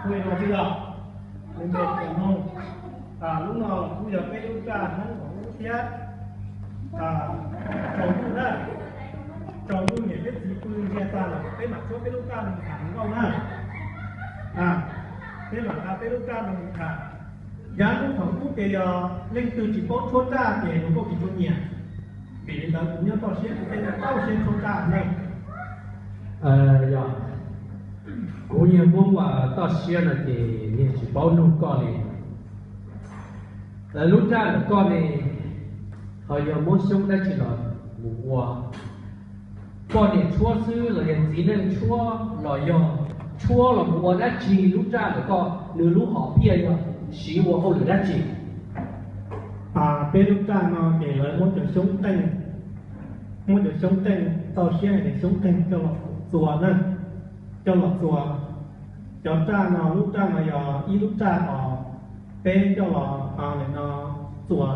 Li no xwb los, li no, lub no los kuj yog peb lub raj Hmoob Vauv Ub thiab, tsaus ntuj na, tsaus ntuj niam peb txiv pw ntsia tag los peb mam tshuab peb lub raj no mus tham hluas nkauj na. Peb mam nqa peb lub raj no mus tham. Yav hnub thaum ub ces yog leej twg tsis paub tshuab raj ces hluas nkauj tsis tshua nyiam. Vim li ntawd kuv nyob toj siab kuv thiaj tau siab tshuab raj ne. Yog kuv niag Hmoob uas toj siab no ces niag tsis paub nug koj li. Lub raj ntawm koj ne, ho yog muab xyoob dab tsi los mus ua? Koj niam tshuab xwb los yog txiv neej tshuab los yog tshuab los mus ua dab tsi? Lub raj ntawm koj nws lub hom phiaj yog siv ua hauj lwm dab tsi? Peb lub raj no ces lawv muab cov xyoob qeej, muab cov xyoob qeej, toj siab hais tias xyoob qeej coj los txuas na, coj los txuas. Cov raj no, lub raj no yog ib lub raj os, peb coj los, no, txuas